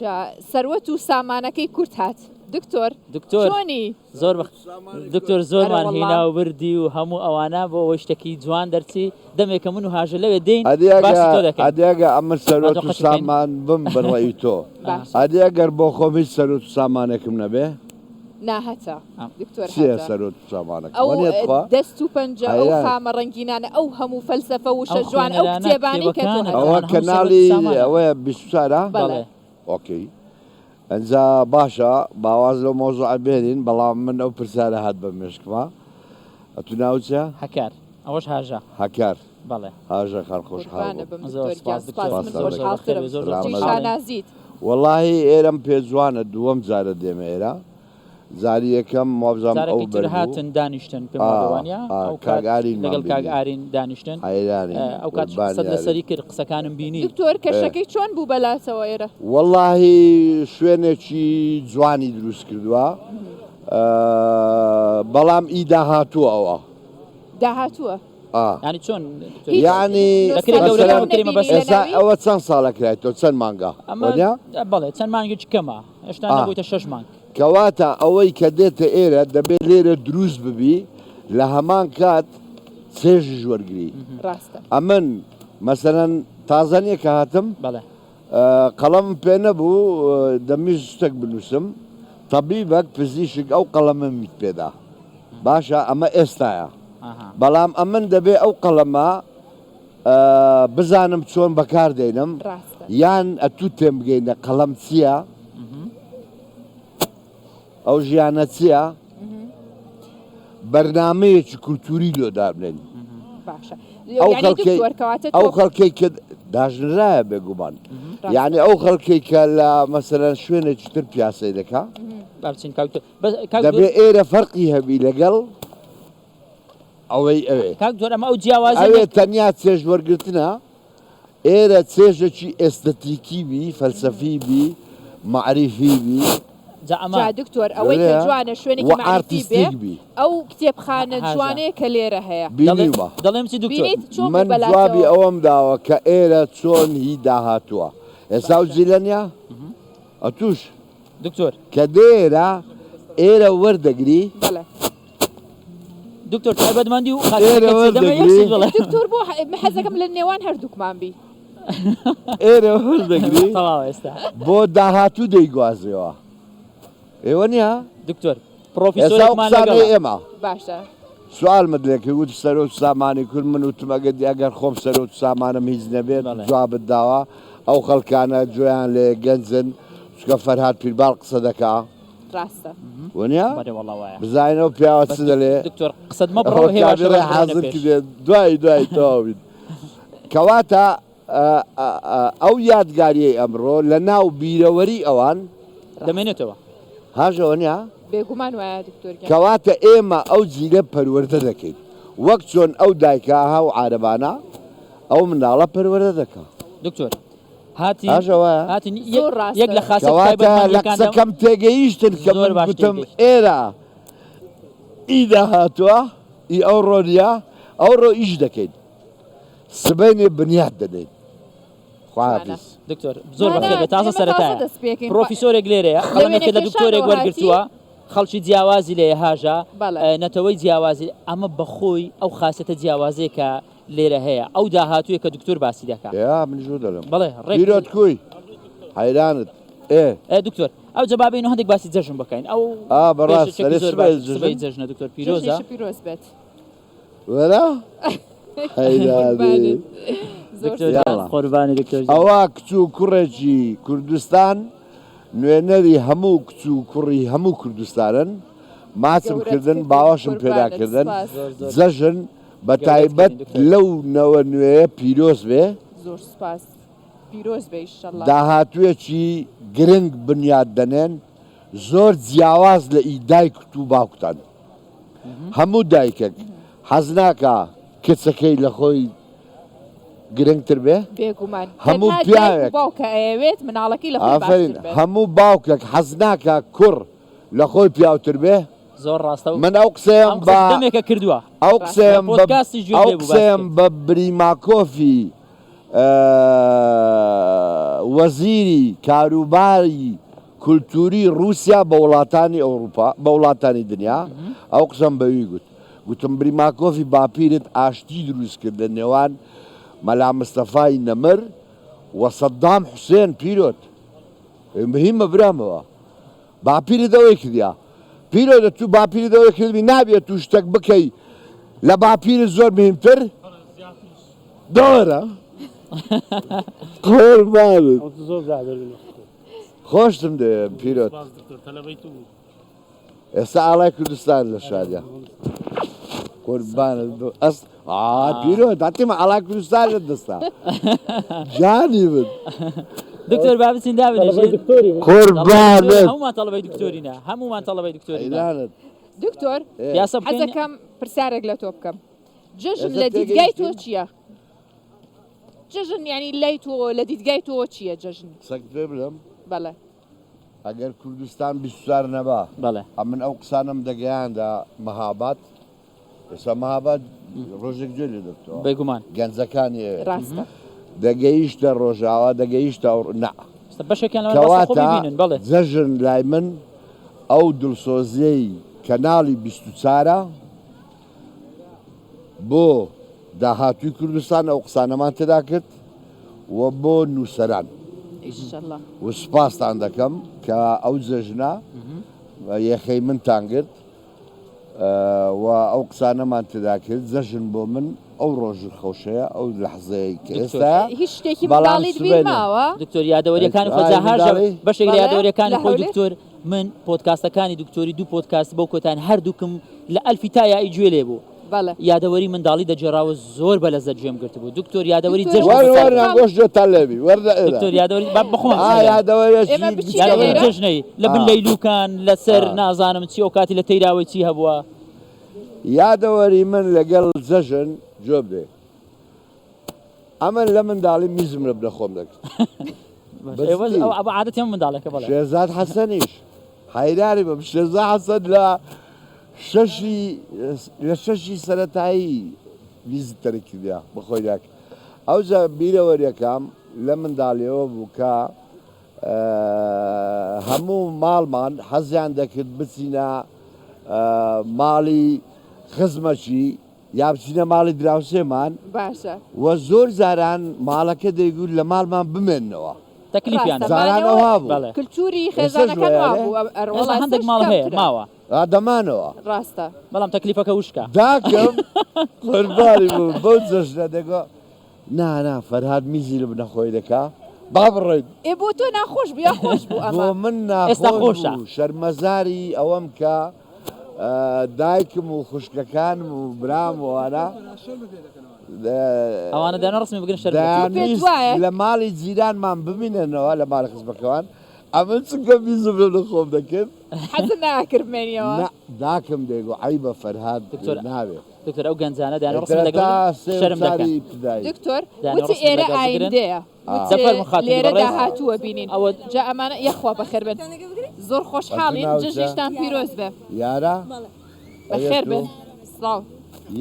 جا سەروەت و سامانەکەی کورد هات دکتۆر دکتۆر چۆنی؟ زۆر بەخ دکتۆر ئەرە زۆرمان وەڵا. هینا و بردی و هەموو ئەوانە بۆ ئەوەی شتەکی جوان دەرچی دەمێکە من و هاژە لەوێ دێین ئەدی باسی ئەگە تۆ دەکەین ئەدی ئەگە ئەمن با سەروەت تۆ و قەچ بکەین سامان بم بە ڕەئی تۆ باشە ئەدی ئەگەر بۆ خۆم هیچ سەروەت و سامانێکم نەبێ نا هەتە دکتۆر چییە هەتە سەروەت و سامانەکەم ئەو وەنیە تخوا دەست و پەنجە ئەو حەیران خامە ڕەنگینانە ئەو هەموو فەلسەفە وشە ئەو جوان ئەو خوێنەرانە کتێبانەی کە تۆ کتێبەکانت هەتە ئەوە ئەوانە هەموو سەروەت و کەناڵی سامانە ئەوەیە 24 ە بەڵێ بەڵێ ئۆکەی ئەنجا باشە با واز لەو مەوزوعە بێنین بەڵام من ئەو پرسیارە هات بە مێشکما ئەتوو ناوت چیە؟ هەکار ئەوەش هاژە. هەکار بەڵێ. هاژە خان خۆشحاڵ قوربانە بووم. بم زۆر دکتۆر گیان سپاس دکتۆر سپاس من سپاس زۆر زۆر بەخێر خۆشحاڵترم بێی زۆر زۆر جێی سەلامەت خۆشحاڵین. شانازیت. وەڵاهی ئێرەم پێ جوانە دووەم جارە دێمە ئێرە جاری یەکەم وابزانم ئەو جارەکی تر بەر بوو. هاتن دانیشتن پێم ئا وابێ وانیە ئا ئەو کاک کات ئارینمان لەگەڵ کاک بینی. ئارین دانیشتن حەیرانین ئەو کات قوربانی قسەت ئارین. لەسەری کرد قسەکانم بینی. دکتۆر ئێ. کەشەکەی چۆن بوو بەلاتەوە ئێرە؟ وەڵاهی شوێنێکی جوانی دروست کردوە بەڵام ئی داهاتووە ئەوە. داهاتووە؟ ئا. یانی چۆن دکتۆر؟ هیچ یانی دەکرێ گەورەکە مەسەلەن بکرێ مەبەست ئێستا نەبینی لەناوی؟ ئەوە چەند ساڵە کرایتەوە چەند مانگە ئەمە وەنیە؟ بەڵێ چەند مانگێکی کەمە هێشتا ئا. نەبوویتە شەش مانگ. کەواتە ئەوەی کە دێتە ئێرە دەبێت لێرە دروست ببی لە هەمان کات چێژیش وەرگری. ڕاستە. ئەمن مەسەلەن تازە نیە کە هاتم بەڵێ. قەڵەمم پێ نەبوو دەمویست شتێک بنووسم تەبیبەک پزیشک ئەو قەڵەمەمیت پێدا باشە ئەمە ئێستایە بەڵام ئەمن دەبێ ئەو قەڵەمە بزانم چۆن بەکار دێنم یان ئەتوو تێم بگەینە قەڵەم چییە ئەو ژیانە چییە؟ بەرنامەیەکی کولتوری لۆ دابنێن. باشە ئەو یعنی خەڵکەی دکتۆر کەواتە ئەو تۆ خەڵکەی کە داژنرایە بێگومان ڕاستە. یعنی ئەو خەڵکەی کە لە مەسەلەن شوێنێکی تر پیاسەی دەکا با بچین کاک دکتۆر بەس کاک دەبێ دکتۆر ئێرە فەرقی هەبی لەگەڵ ئەوەی ئەوێ کاک دکتۆر ئەمە ئەو جیاوازیە ئەوێ نیە تەنیا چێژ وەرگرتنە ئێرە چێژێکی ئێستەتیکی بی، فەلسەفی بی، مەعریفی بی. جا ئەمە. جا دکتۆر ئەوەی کە لەوێ جوانە و شوێنێکی مەعریفی بێ ئارتیستیک بی. ئەو کتێبخانە هاژە. جوانەیە کە لێرە هەیە. دەڵێ بینیومە. دەڵێم چی دکتۆر. بینیت چۆن بوو من جوابی بەلاتەوە؟ ئەوەم داوە کە ئێرە چۆن هی داهاتووە. ئێستا ئەو باشە. جیلە نیە؟ ئەتوش. دکتۆر. کە دێرە ئێرە وەردەگری. بەڵێ. دکتۆر تایبەتمەندی و ئێرە خاستەکە چیە دەمەوێ یەک وەردەگری. شت بڵێم. دکتۆر بۆ حەزەکەم لە نێوان هەردووکمان بی. ئێرە وەردەگری تەواوە ئێستا. بۆ داهاتوو دەیگوازیەوە. ئێوە نیە؟ دکتۆر ئێستا ئەو پڕۆفیسۆرێکمان قسانەی لەگەڵە. ئێمە. باشە. سوالمت لێ کرد وتت سەرۆک سامانی کورد من وتم ئەگەر ئەگەر خۆم سەرۆک سامانم هیچ نەبێت بەڵێ. جوابت داوە ئەو خەڵکانە گوێیان لێ گەنجن چونکە فەرهاد پیرباڵ قسە دەکا. ڕاستە. وەنیە؟ بەرێ وەڵا وایە. بزانین ئەو پیاوە بەس چ دەلێ؟ دکتۆر قسەت مەبڕەوە ئەوە هێواش کابرای هێواش بڕۆنە حازر پێش. کردێ دوای دوای تەواو بین. کەواتە ئەو یادگاریەی ئەمڕۆ لە ناو بیرەوەری ئەوان دەمێنێتەوە. هاژە وەنیە؟ بێگومان وایە دکتۆر گیان. کەواتە ئێمە ئەو جیلە پەروەردە دەکەین وەک چۆن ئەو دایکە ئەو عارەبانە ئەو منداڵە پەروەردە دەکا. دکتۆر هاتین هاژە وایە؟ هاتین یەک زۆر ڕاستە. یەک لە خاسیەت کەواتە لە تایبەتمەندیەکان دەم قسەکەم تێگەیشتن کە زۆر من باش گوتم تێگەیشتم. ئێرە ئی داهاتووە ئی ئەوڕۆ نییە ئەوڕۆ ئیش دەکەین سبەینێ بنیات دەنێین. جوانە. خواحافیز. دکتۆر زۆر نا نا بەخێر بێ تازە ئێمە تازە سەرەتایە دەست پێکەین. پرۆفیسۆرێک لێرەیە لە قەڵەمێکە لە دکتۆرێک وێنەکێشانەوە هاتی؟ وەرگرتووە خەڵکی جیاوازی لێیە هاژە بەڵێ. نەتەوەی جیاوازی ئەمە بەخۆی ئەو خاسیەتە جیاوازەیە کە لێرە هەیە ئەو داهاتوویە کە دکتۆر باسی دەکا. ئێ منیش بۆ دەڵێم. بەڵێ ڕێک. پیرۆت کوی؟ حەیرانت. ئێ. ئێ دکتۆر ئەوجا با بێین و هەندێک باسی جەژن بکەین ئەو ئا بەڕاست پێشەکێکی ئەرێ زۆر سبەی باش جەژن؟ سبەی جەژنە دکتۆر پیرۆزە. جەژنیشت پیرۆز بێت. وەرە حەیرانی. قوربانت. زۆر دکتۆر سوپاس. گیان قوربانی دکتۆر گیان. ئەوە کچ و کوڕێکی کوردستان نوێنەری هەموو کچ و کوڕی هەموو کوردستانن ماچم گەورەت کردن کردین باوەشم پێدا قوربانت کردن سوپاس. زۆر زۆر جەژن بە گەورەت تایبەت کردین دکتۆر. لەو نەوە نوێیە پیرۆز بێ. زۆر سوپاس پیرۆز بێ ئیشەڵا. داهاتوویەکی گرنگ بنیات دەنێن زۆر جیاواز لە ئی دایکت و باوکتان. هەموو دایکێک حەز ناکا کچەکەی لە خۆی گرنگتر بێ؟ بێگومان هەموو تەنها دایک و پیاوێک باوکە ئەیەوێت مناڵەکەی لە خۆی ئافەرین باشتر بێت. هەموو باوکێک حەز ناکا کوڕ لە خۆی پیاوتر بێ؟ زۆر ڕاستە و من ئەو قسەیەم ئەم بە قسەت دەمێکە کردووە ئەو ڕاستە. لە قسەیەم بە پۆدکاستیش گوێم ئەو لێ بوو باست قسەیەم کرد. بە بریماکۆفی. وەزیری کاروباری کولتووری ڕووسیا بە وڵاتانی ئەوروپا بە وڵاتانی دنیا ئەو قسەم بەوی گوت گوتم بریماکۆفی باپیرت ئاشتی دروست کرد لە نێوان مەلا مستەفای نەمر و سەدام حوسێن پیرۆت مهمە برامەوە باپیرت ئەوەی کردیا پیرۆزە تو باپیرت ئەوەی کردبی نابێت تو شتەک بکەی لە باپیرت زۆر مهمتر دۆرە قوربانت خۆشتم دەوێ پیرۆت ئێستا ئاڵای کوردستان لە شاریا قوربانت ئەس پیرۆ داتیمە ئاڵای کوردستان لە دەستا جانی من دکتۆر با بچین دابنیشین قوربانت هەموومان تەڵەبەی دکتۆرینە هەموومان تەڵەبەی دکتۆرینە دکتۆر یاسا بکەین حەزەکەم پرسیارێک لە تۆ بکەم جەژن ئێستا لە دیدگای تۆ تێگەیشتین؟ چییە؟ جەژن یعنی لای تۆ لە دیدگای تۆ چییە جەژن؟ قسەکت پێ بڵێم بەڵێ ئەگەر کوردستان 24 نەبا بەڵێ ئەمن ئەو قسانەم دەگەیاندە مەهاباد ئێستا مەهاباد ڕۆژێک گوێ لێ دەبتەوە بێگومان گەنجەکانی ئەوێ ڕاستە دەگەیشتە ڕۆژاوا دەگەیشتە ئەو نا ئێستا بەشێکیان لەوان ڕاستە خۆ کەواتە ببینن بەڵێ جەژن لای من ئەو دڵسۆزیەی کەناڵی 24ە بۆ داهاتووی کوردستان ئەو قسانەمان تێدا کرد و بۆ نووسەران ئیشەڵا و سوپاستان دەکەم کە ئەو جەژنە یەخەی منتان گرت و ئەو قسانەمان تێدا کرد جەژن بۆ من ئەو ڕۆژ خۆشەیە ئەو لەحزەیە کە دکتۆر. ئێستا هیچ شتێکی بەڵام منداڵیت بیر سبەینێ. ماوە؟ دکتۆر یادەوەریەکانی خۆ ئای، جا هاژە منداڵی؟ بەشێک لە بەڵێ، یادەوەریەکانی لە خۆی هەولێر؟ دکتۆر من پۆدکاستەکانی دکتۆری دوو پۆدکاست بەو کۆتان هەردووکم لە ئەلفی تا یائی گوێ لێ بوو بەڵێ. یادەوەری منداڵی دەگێڕاوە زۆر بە لەزەت گوێم گرتبوو دکتۆر یادەوەری دکتۆر، جەژن وەر بەسەر وەر بوو. گۆش جۆتان لێبی وەرنە ئێرە دکتۆر یادەوەری با بەخۆمان ئا قسە لێ. یادەوەریە ئێمە چی بچینە یادەوەری ئێرە؟ جەژنەی لە بن ئا. لەیلوکان لەسەر ئا. نازانم چی ئەو کاتی لە تەیراوەی چی هەبووە یادەوەری من لەگەڵ جەژن جۆ بدێ ئەمن لە منداڵی میزم لە بنە خۆم دەکرد ئێوە بەجدی. ئەو ئەو عادەتی هەموو منداڵێکە بەڵێ شێرزاد حەسەنیش حەیرانی بم شێرزاد حەسەن لە شەشی لە شەشی سەرەتایی میزی تەرک کردیا بەخۆی داکرد ئەوجا بیرەوەریەکەم لە منداڵیەوە بوو کە هەموو ماڵمان حەزیان دەکرد بچینە ماڵی خزمەکی یا بچینە ماڵی دراوسێمان باشە و زۆر جاران ماڵەکە دەیگوت لە ماڵمان بمێننەوە. تەکلیفیان ڕاستە جاران مانەوە ئەوها بوو. بەڵێ. کلتوری ئێستاش خێزانەکان وایە وابوو ئێستا وەڵا هەندێک ئێستاش ماڵ هەیە کەمترە ماوە ڕادەمانەوە. ڕاستە بەڵام تەکلیفەکە وشکە. داکم قوربانی بوو بەو جەژنە دەگۆ نا نا فەرهاد میزی لە بنە خۆی دەکا با بڕۆین. ئێ بۆ تۆ ناخۆش بوو یا خۆش بوو بۆ ئەمە؟ من ئێستا ناخۆش خۆشە. بوو شەرمەزاری ئەوەم کە دایکم و خوشکەکانم و برام و ئەوانە ئەوانە دانە ڕسمی بگرن شەرم دەکەن. تۆ پێت دەیانویست وایە لە ماڵی جیرانمان بمینێنەوە لە ماڵی خزمەکەوان ئەمن چونکە میزم لە خۆم دەکرد حەزت ناکرد بمێنیەوە؟ نا داکم دەیگۆ عەیبە فەرهاد دکتۆر ناوێ دکتۆر ئەو گەنجانە دانە ڕسم ئیتر لەگەڵ تا بگرن سێ و شەرم دەکەن. چاری ئیبتدایی دکتۆر دانە وتی ڕسم ئێرە لەگەڵ بگرن ئایندەیە وتی دەفەرموو خاتوونی لێرە بەڕێز داهاتووە بینین ئەوە جا ئەمانە یەخوا بەخێر بن زۆر خۆشحاڵین ئەتو ناوچە جەژنیشتان پیرۆز بێ یارا ئەیە بەخێر تۆ بن سڵاو.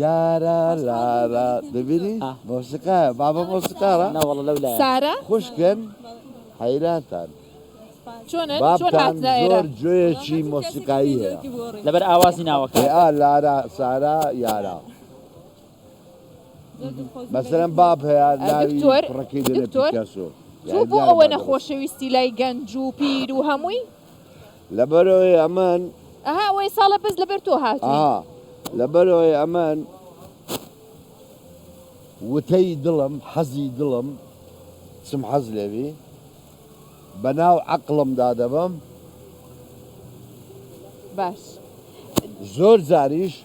یارا لارا دەبینی ئا. مۆسیقایە بابە مۆسیقارە نا وەڵا لەو لایە سارە خوشکن حەیرانتان چۆنن چۆن بابتان هاتنە ئێرە؟ زۆر گوێیەکی مۆسیقایی هەیە لەبەر ئاوازی ناوەکە ئێ ئا لارا سارا یارا مەسەلەن باب هەیە ناوی دکتۆر کوڕەکەی دەنێ دکتۆر پیکاسۆ تۆ یانی بۆ دیارە ئەوە با دەڕۆ نەخۆشەویستی لای گەنج و پیر و هەمووی؟ لەبەرئەوەی ئەمن ئەها ئەوەی ساڵە بەس لەبەر تۆ هاتووین. ئا لەبەرئەوەی ئەمن وتەی دڵم حەزی دڵم چم حەز لێبی بەناو عەقڵمدا دەبم. باش. زۆر جاریش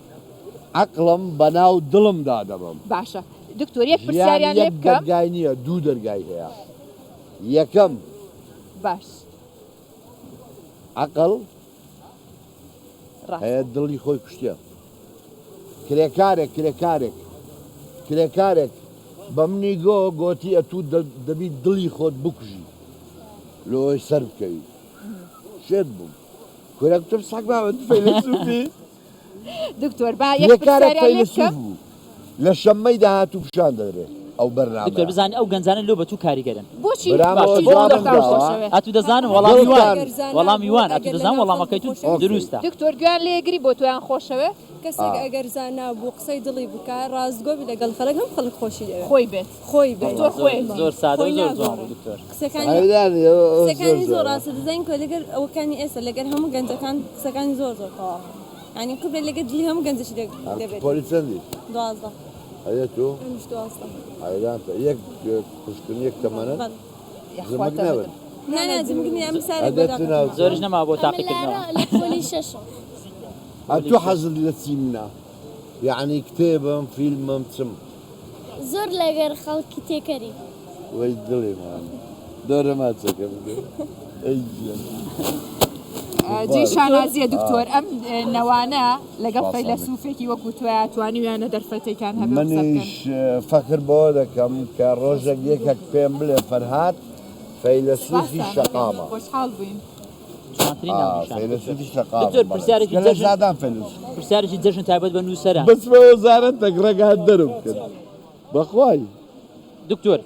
عەقڵم بەناو دڵمدا دەبم. باشە دکتۆر یەک ژیان پرسیاریان لێ یەک بکەم؟ دەرگای نییە دوو دەرگای هەیە یەکەم. باش. عەقڵ هەیە ڕاستە. دڵی خۆی کوشتیە. کرێکارێک کرێکارێک کرێکارێک بە منی گۆ گۆتی ئەتوو دەبی دڵی خۆت بکوژی لۆی سەر بکەوی شێت بووم کورە گوتم سەگ بابە تو فەیلەسوفی دکتۆر با یەک کرێکارێک پرسیاریان لێ فەیلەسوف بکەم؟ بوو لە شەممەی داهاتوو پیشان دەدرێ. ئەو دکتۆر بەرنامەیە. بزانین ئەو گەنجانە لۆ بە تو کاریگەرن. بۆچی برام بۆچی ئەوە بۆ جوابم دڵتان داوە. خۆشەوێ؟ ئەتو دەزانم وەڵامی وان دڵتان ئەگەر زانا وەڵامی بوو وان ئەتو ئەگەر دەزانم لەناو خەڵکی وەڵامەکەی تو خۆشەوێ okay. دروستە. دکتۆر گوێیان لێگری بۆ تۆیان خۆشەوێ؟ کەسێک ئەگەر زانا بوو قسەی دڵی بکا ڕاستگۆ بی لەگەڵ خەڵک هەم خەڵک خۆشی دەوێ. خۆی بێت. خۆی بێت. دکتۆر زۆر خۆیەتی. زۆر سادە و خۆی زۆر جوان ناگۆڕێ. بوو دکتۆر. قسەکانی حەیرانی ئەوە زۆر قسەکانی زۆر جوانە. ڕاستە دەزانین کۆ لەگەر ئەوەکانی ئێستا لەگەر هەموو گەنجەکان قسەکانی زۆر زۆر تەواوە یانی قبلە لەگەر دلی هەموو گەنجەکی دەبێت. پۆلی چەندی؟ 12. ئەیە تۆ؟ ئەمیش 12. حەیران تە یەک خوشکن یەک تەمەنن؟ بەڵێ. یاخوا زمک تەمەنم. نەبن. نا نا زمک نییە ئەم سارێک ئەدە بۆ تو ناو داقەکەمەوە. زۆریش نەما بۆ ئەمن تاقیکردنەوە. لارە لە پۆلی شەشم. ئەتو حەزت لە چی منە؟ یەعنی کتێبم فیلمم چم؟ زۆر لەگەر خەڵکی تێکەری. وەی دڵی من دۆرە ماچەکە بدە ئەی گیان. جێی مبارک. شانازیە دکتۆر ئەم نەوانە لەگەڵ سپاس فەیلەسوفێکی وەکو تۆیا توانیویانە دەرفەتێکیان هەبێ و قسە بکەن. منیش فەخر بەوە دەکەم کە ڕۆژێک یەکێک پێم بلێ فەرهاد فەیلەسوفی سپاستان دەکەم شەقامە. خۆشحاڵ بووین. جوانترین ناونیشان دکتۆر. فەیلەسوفی شەقامم دکتۆر بەڵێ. پرسیارێکی چونکە لە جەژن زادان فەیلەسوف. پرسیارێکی جەژن تایبەت بە نووسەران. بچمە وەزارەتێک ڕێگات دەرم بکەن بەخوای. دکتۆر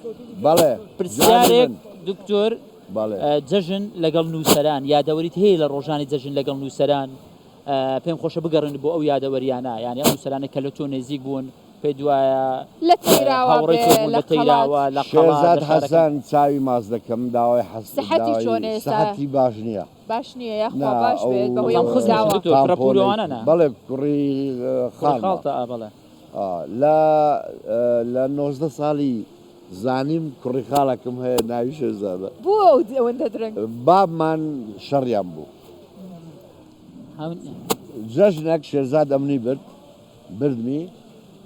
بەڵێ جوانی پرسیارێک من. دکتۆر بەڵێ. جەژن لەگەڵ نووسەران یادەوەریت هەیە لە ڕۆژانی جەژن لەگەڵ نووسەران پێم خۆشە بگەڕێن بۆ ئەو یادەوەریانە یانی ئەو نووسەرانە کە لە تۆ نێزیک بوون پێت وایە لە تەیراوە هاوڕێی بێ تۆ بوون لە لە قەڵات. تەیراوە لە قەڵات شێرزاد لە شارەکان. حەسەن چاوی ماچ دەکەم داوای حەس سحەتی داوای چۆنە ئێستا؟ سحەتی باش نییە. باش نییە یاخوا نا باش ئەو بێت بەهۆی بەڵام ئەو خزمیشن ڕووداوە. دکتۆر کوڕە تامپۆنەی پوورەوانە نا. بەڵێ کوڕی کوڕی خاڵمە. خاڵتە ئا بەڵێ. لە لە 19 ساڵی زانیم کوڕی خاڵەکم هەیە ناوی شێرزادە. بۆ ئەوەندە درەنگ؟ بابمان شەڕیان بوو. جەژنێک شێرزاد ئەمنی برد بردمی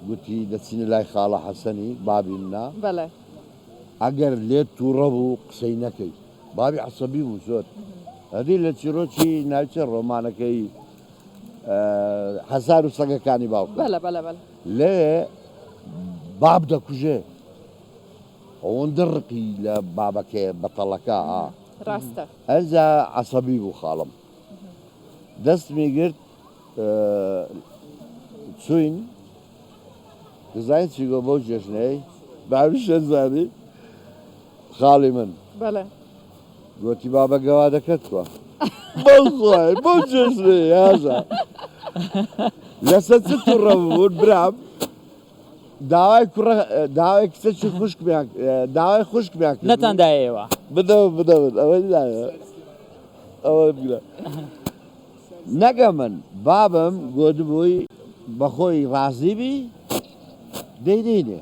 گوتی دەچینە لای خاڵە حەسەنی بابی منە. بەڵێ. ئەگەر لێت تووڕە بوو قسەی نەکەی. بابی عەسەبی بوو زۆر. ئەدی لە چیرۆکی ناوی چیە ڕۆمانەکەی حەسار و سەگەکانی باوکم. بەڵێ بەڵێ بەڵێ. لێ باب دەکوژێ. ئەوەندە ڕقی لە بابەکەیە بەتەڵەکە ها. ڕاستە. ئەنجا عەسەبی بوو خاڵم. دەستمی گرت چووین دەزانی چی گۆ بەو جێژنەی باوی شێرزادی خاڵی من. بەڵێ. گۆتی بابە گەوادەکەت کوا؟ بەو خوای بەو جێژنەی هاژە. لەسەر چ توڕە بوون برام داوای کوڕە داوای کچەکی خوشکمیان داوای خوشکمیان کرد. نەتان دایەوە. بدەوە بدەوە ئەوە دایەوە ئەوە بگرە. نەگە من بابم گۆتبووی بەخۆی ڕازی بی دەیدەینێ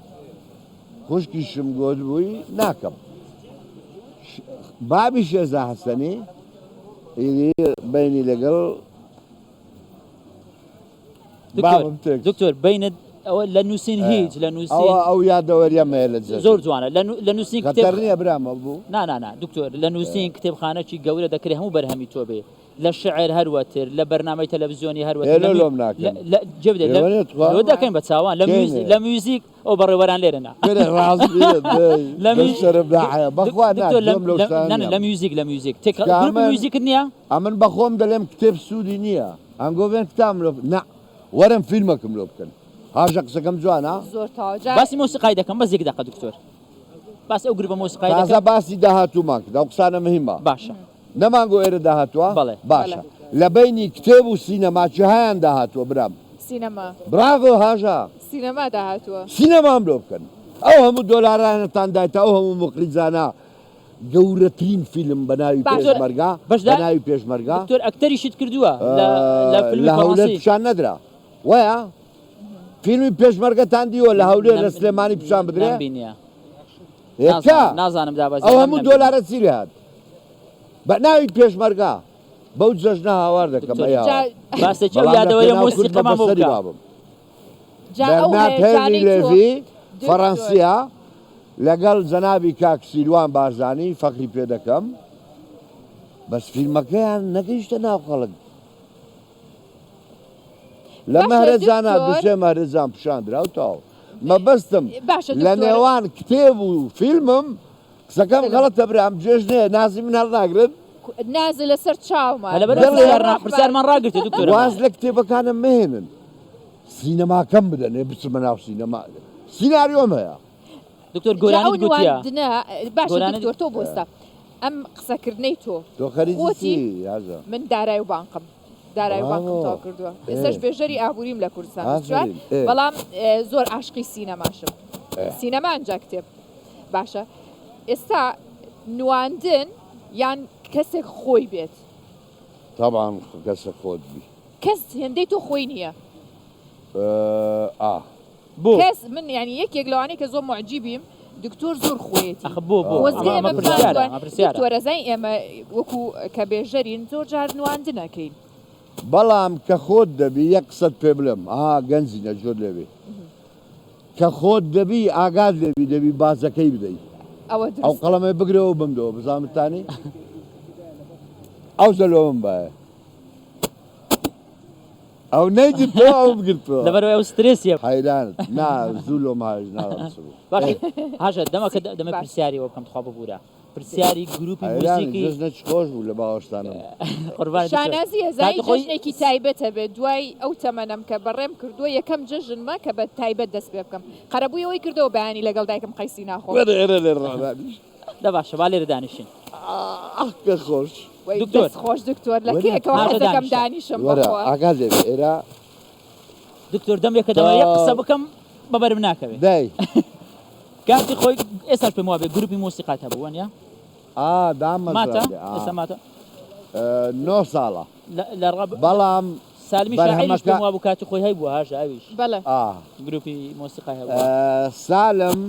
خوشکیشم گۆتبووی ناکەم. بابی شێرزا حەسەنی ئیدی بەینی لەگەڵ بابم تێک. دکتۆر بینت ئەوە لە نووسین هیچ لە نووسین ئەوە ئەو یادەوەریەم هەیە لە جەژن. زۆر جوانە لە نووسین کتێب خەتەر نییە برام ئەو بوو. نا نا نا دکتۆر لە نووسین کتێبخانەکی گەورە دەکرێ هەموو بەرهەمی تۆ بێ لە شعر هەروەتر لە بەرنامەی تەلەڤزیۆنی هەروەتر ئێ لۆ لۆم ناکەن. لە جێ بدە ئێوە نیە تخوا؟ لۆ دەکەین بە چاوان لە کێ میوزیک نیە؟ لە میوزیک ئەو بەڕێوەران لێرە نا. کورە ڕاست بیت دەی لە بە شەرم لا حەیا بەخوا نا دکتۆر لە گوێم لەو لە شتانە نا نا نیە. لە میوزیک لە میوزیک تێکەڵ چونکە گروپی ئەمن میوزیکت نییە؟ ئەمن بەخۆم دەلێم کتێب سوودی نییە ئەنگۆ بێن کتام لۆ نا وەرن فیلمەکم لۆ بکەن هاژە قسەکەم جوانە؟ زۆر تەواو جا باسی مۆسیقای دەکەم بەس یەک دەقە دکتۆر باسی ئەو گروپە مۆسیقای تازە دەکەم باسی داهاتوومان کرد ئەو قسانە مهمە باشە نەمانگۆ ئێرە داهاتووە؟ بەڵێ. باشە لە بەینی کتێب و سینەما کێهایان داهاتووە برام؟ سینەما. براڤۆ هاژە. سینەما داهاتووە. سینەمام لۆ بکەن ئەو هەموو دۆلارانەتان دایتە ئەو هەموو موخریجانە گەورەترین فیلم بە ناوی باشە. پێشمەرگە بە بەشدار ناوی پێشمەرگە دکتۆر ئەکتەریشت کردووە لە لە فیلمی لە هەولێر فەڕەنسی. پیشان نەدرا وایە؟ فیلمی پێشمەرگەتان دیوە لە هەولێر لە نەم سلێمانی پیشان بدرێ؟ نەمبینیە. یەکە نازانم نازانم دابەزی ئەو نەم هەموو نەمبینیە. دۆلارە چی لێ هات؟ بە ناوی پێشمەرگە بەو جەژنە هاوار دەکەم دکتۆر ئەی هاوار. باسێکی ئەو بەڵام لە یادەوەریە پێناو کورد بە مۆسیقەمان بۆ بەسەری بکە. بابم. جا ئەو بەرنارد هێنری هەیەجانەی تۆ لێڤی دکتۆر. فەڕەنسیە لەگەڵ جەنابی کاک سیروان بارزانی فەخری پێ دەکەم بەس فیلمەکەیان نەگەیشتە ناو خەڵک. لە باشە مەهرەجانا دکتۆر. دوسێ مەهرەجان پیشاندرا و تەواو. مەبەستم باشە لە دکتۆر. نێوان کتێب و فیلمم قسەکەم فیلم. غەڵەتە برام جێژنەیە نازی من هەڵناگرن. نازە لەسەر چاومان. هەلە بەرە دڵێ. پرسیار نا- پرسیارمان ڕاگرتە دکتۆر. واز لە کتێبەکانم مەهێنن سینەماکەم بدەنێ بچمە ناو سینەما سیناریۆم هەیە. دکتۆر جا گۆرانیت ئەو گوتیە نواندنە باشە گۆرانیت دکتۆر تۆ بۆستە ئەم قسەکردنەی تۆ تۆ خەریکی خۆتی چی هاژە؟ من دارای و بانقم دارای و بانقم بڕاڤۆ تەواو کردووە ئێ ئێستاش بێژەری ئابووریم لە کوردستان 24 ئافەرین ئێ بەڵام زۆر عاشقی سینەماشم ئێ سینەما ئەنجا کتێب باشە ئێستا نواندن یان کەسێک خۆی بێت؟ تەبعەن کەسێک خۆت بی. کەس هێندەی تۆ خۆی نییە. ئا. بۆ؟ کەس من یانی یەکێک لەوانەی کە زۆر موعجیبیم دکتۆر زۆر خۆیەتی. ئەخ بۆ بۆ؟ خۆزگە ئەمە ئێمە پرسیارە بمانتوانی ئەمە پرسیارە. دکتۆر ئەزانی ئێمە وەکو کە بێژەرین زۆر جار نواندن ئەکەین. بەڵام کە خۆت دەبی یەک قسەت پێ بڵێم ئا گەنجینە جۆت لێ بێ کە خۆت دەبی ئاگات لێ بی دەبی باجەکەی بدەی ئەوە ئەو دروستە. قەڵەمەی بگرەوە بمدەوە بزانم تانی ئەو زەلۆ من بایە. ئەو نەیگرتەوە ئەوم گرتەوە. لەبەرئەوەی ئەو سترێسیە. حەیرانت نا زوو لۆم هاوێژ ناڵێم چ بوو. باشە هاژە دەمەکە دەمە باش. پرسیاری ئەوە بکەم تخوا ببورە پرسیاری گروپی حەیرانی موزیکی جەژنێکی خۆش بوو لە باوەشتانم. قوربانی دکتۆر شانازیە زانی کاتی خۆی جەژنێکی تایبەت هەبێت دوای ئەو تەمەنەم کە بەڕێم کردووە یەکەم جەژنمە کە بە تایبەت دەست پێ بکەم قەرەبووی ئەوەی کردەوە بەیانی لەگەڵ دایکم قەیسی ناخۆم. وەرە ئێرە لێرە ڕادانیش. دە باشە با لێرە دانیشین. ئاخ کە خۆش. وەی دکتۆر. دەست خۆش دکتۆر لە وەرە کەیەکەوە هاژە حەزەکەم دانیشە. دانیشم وەرە بەخوا. ئاگات لێ بێ ئێرە. دکتۆر دەمێکە تا دەمەوێ یەک قسە بکەم بە بەرم ناکەوێ. دەی. کاتی خۆی ئێستاش پێم وابێ گروپی مۆسیقات هەبوو وەنیە؟ ئا ماتە دامەزراندێ ئا. ئێستا ماتە؟ نۆ ساڵە. لە لە ڕەب بەڵام سالمی شاعیریش بەرهەمەکە. پێم وابوو کاتی خۆی هەیبووە هاژە ئەویش. بەڵێ. ئا. گروپی مۆسیقای هەبووە. سالم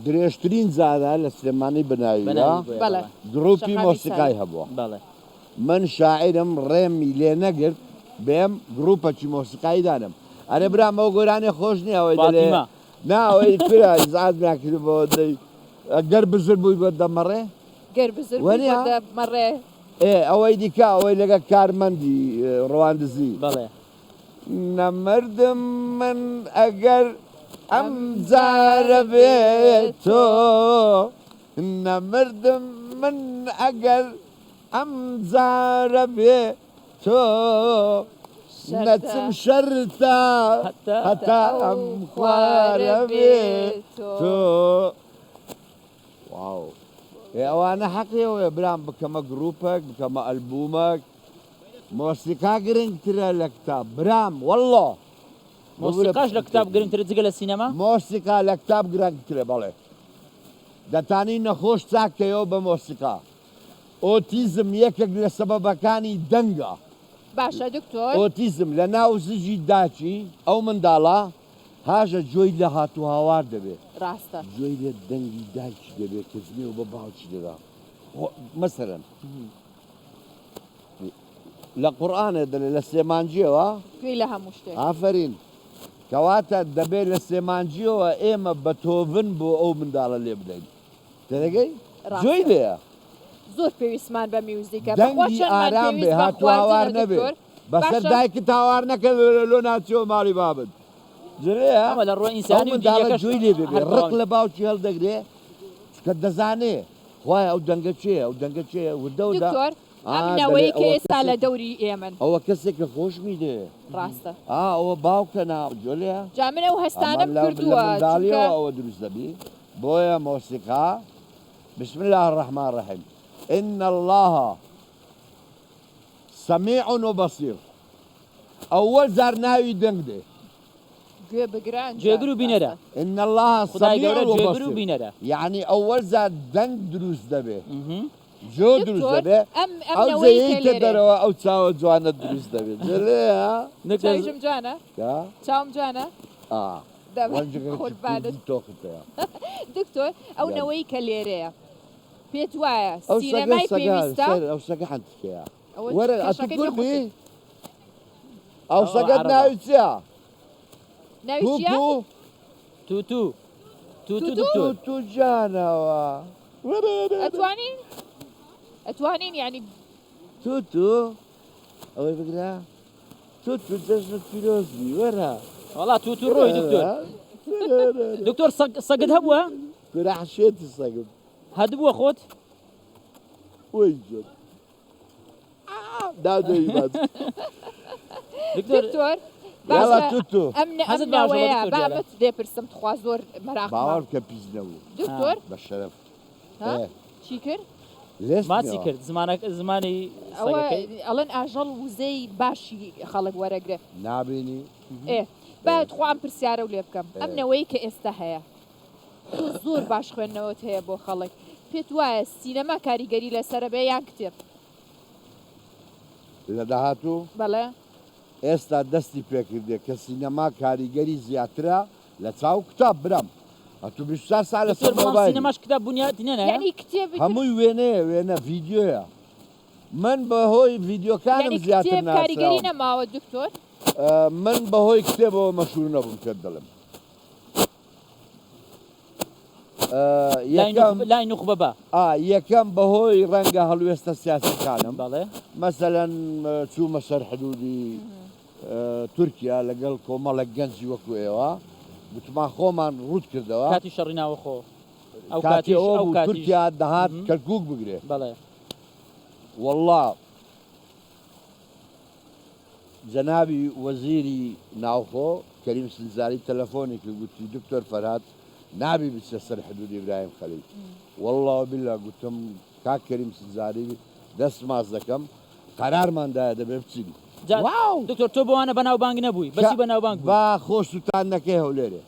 درێژترین جارە لە سلێمانی بەناویە بەناوی بۆیە بەڵێ. بەڵێ. گروپی شەقامی مۆسیقای سالم. هەبووە. بەڵێ. من شاعیرم ڕێمی لێ نەگرت بێم گروپەکی مۆسیقایی دانێم ئەرێ برام ئەو گۆرانیە خۆش نیە ئەوەی دەلێ فاتیمە. نا ئەوەی ترە ئیزعاجمیان کردبۆوە دەی گەر بزر بووی بۆت دەمەڕێ گەر بزر بووی وەنیە؟ بۆت دەمەڕێ. ئێ ئەوەی دیکە ئەوەی لەگەڵ کارمەندی ڕواندزی. بەڵێ. نەمردم من ئەگەر ئەم جارە بێ تۆ نەمردم من ئەگەر ئەم جارە بێ تۆ نەچم شەرتە هەتا ئەم خوارە بێ تۆ. واو ئێ ئەوانە حەقی ئەوەیە برام بکەمە گروپەک بکەمە ئەلبومەک مۆسیقا گرنگترە لە کتاب برام واللە ببورە مۆسیقاش لە پشتم کتاب تێکردی. گرنگترە جگە لە سینەما؟ مۆسیقا لە کتاب گرنگترە بەڵێ دەتانی نەخۆش چاک کەیەوە بە مۆسیقا ئۆتیزم یەکێک لە سەبەبەکانی دەنگە. باشە دکتۆر. ئۆتیزم لە ناو زگی داکی ئەو منداڵە هاژە گوێی لە هات و هاوار دەبێ. ڕاستە. گوێی لە دەنگی دایکی دەبێ کە جنێو بە باوکی دەدا مەسەلەن لە قورئانێ دەلێ لە سێ مانگیەوە. گوێی لە هەموو شتێک. ئافەرین کەواتە دەبێ لە سێ مانگیەوە ئێمە بەتۆڤن بۆ ئەو منداڵە لێ بدەین تێدەگەی؟ جۆی ڕاستە. لێیە. زۆر پێویستمان بە میوزیکە بەخوا دەنگی چەندمان ئارام بێ پێویست بە هات و هاوار خواردنە نەبێ دکتۆر بەسەر باشە. دایکت هاوار نەکە لۆ ناچیەوە ماڵی بابت جرەیە ئەمە لە ڕووی ئەو ئینسانی و منداڵە دینیەکەش گوێی لێ بێ هەر ڕق تەواو لە باوکی هەڵدەگرێ چونکە دەزانێ خوایە ئەو دەنگە کێیە ئەو دەنگە کێیە وردە وردە دکتۆر ئا ئەم دەلێ نەوەی کە ئەوە ئێستا لە کەسێک دەوری ئێمەن. ئەوە کەسێکە خۆشمی دێ ڕاستە. ئا ئەوە باوکە نا جۆلێ جا من ئەو ئەمە هەستانەم لە لە کردووە چونکە. منداڵیەوە ئەوە دروست دەبی بۆیە مۆسیقا بسم اللە الرحمن الرحیم ان اللە سمیع و بصیر ئەوەل جار ناوی دەنگ دێ. گوێ بگرە ئەنجا گوێگر و بینەرە. ڕاستە. ان اللە خودای سمیع گەورە و گوێگر و بصیر بینەرە. یەعنی ئەوەل جار دەنگ دروست دەبێ جۆ دروست دکتۆر دەبێ ئەم ئەم ئەو نەوەی کە جێیەیتە لێرەیە. دەرەوە ئەو چاوە جوانە دروست دەبێ جێلێیە. دکتۆر چاویشم جوانە؟ کە؟ چاوم جوانە؟ ئا دەم وەنجەکەکی قوربانت. کوردی تۆخت هەیە. دکتۆر ئەو گیان. نەوەی کە لێرەیە پێت وایە ئەو سەگە سینەمای سەگە پێویستە؟ سەر ئەو سەگە حەنتکەیە. ئەوە وەرە ئەتو کەشەکەی پێ کوردی؟ قورسە. ئەو ئەوە سەگەت عەرەبە. ناوی چییە؟ ناوی چییە؟ توتو؟ توتو توتو توتو؟ دکتۆر. توتو گیانەوە. وەرە وەرە وەرە. ئەتوانین ئەتوانین یعنی توتو ئەوەی بگرە توتو جەژنت پیرۆز بی وەرە. وەڵا توتو ڕۆی دکتۆر. وەرە وەرە وەرە. دکتۆر سەگ سەگت هەبووە؟ کورە حشێتی سەگم. هەتبووە خۆت؟ وەی گیان. دادەی باج. دکتۆر دکتۆر یاڵا باشە توتو. ئەم نە ئەم حەزت بە ئاژەڵە نەوەیە دکتۆر با دیارە. ئەمەت لێ پرسم تخوا زۆر مەراقمە. باوەڕ بکە پیس نەبوو. دکتۆر. بە شەرەف. ها ئێ. چی کرد؟ ماچی لێستنەوە. کرد زمانە زمانی ئەوە سەگەکەی. ئەڵێن ئاژەڵ وزەی باشی خەڵک وەرەگرێ. نابینی؟ ئێ با ئێ. تخوا ئەم پرسیارەو لێ بکەم ئێ. ئەم نەوەی کە ئێستا هەیە تۆ زۆر باش خوێندنەوەت هەیە بۆ خەڵک پێت وایە سینەما کاریگەری لەسەرە بێ یان کتێب؟ لە داهاتوو؟ بەڵێ. ئێستا دەستی پێکردیە کە سینەما کاریگەری زیاترە لە چاو کتاب برام ئەتو 24 ساعت لەسەر دکتۆر بەڵام مۆبایلی. سینەماش کتاب بنیاتی نەنایە؟ یەعنی کتێبی تر. هەمووی وێنەیە وێنە ڤیدیۆیە من بەهۆی ڤیدیۆکانم یەعنی زیاتر کتێب کاریگەری ناسراوم. نەماوە دکتۆر؟ من بەهۆی کتێبەوە مەشهور نەبووم پێت دەڵێم. لای یەکەم نوخبە لای نوخبە با. ئا یەکەم بەهۆی ڕەنگە هەڵوێستە سیاسیەکانم بەڵێ. مەسەلەن چوومە سەر حدودی تورکیا لەگەڵ کۆمەڵێک گەنجی وەکو ئێوە گوتمان خۆمان ڕووت کردەوە. کاتی شەڕی ناوەخۆ ئەو کاتی کاتیش ئەوە ئەو بوو کاتیش تورکیا دەهات کەرکوک بگرێ. بەڵێ. وەڵڵا جەنابی وەزیری ناوخۆ کەریم سنجاری تەلەفۆنی کرد گوتی دکتۆر فەرهاد نابی بچیە سەر حدودی ئیبراهیم خەلیل واللە وباللە گوتم کاک کەریم سنجاری دەست ماچ دەکەم قەرارمان دایە دەبێ بچین جا واو دکتۆر تۆ بەوانە بەناوبانگ نەبووی کە بەچی بەناوبانگ بووی؟ با خۆ سوتاندنەکەی هەولێرێ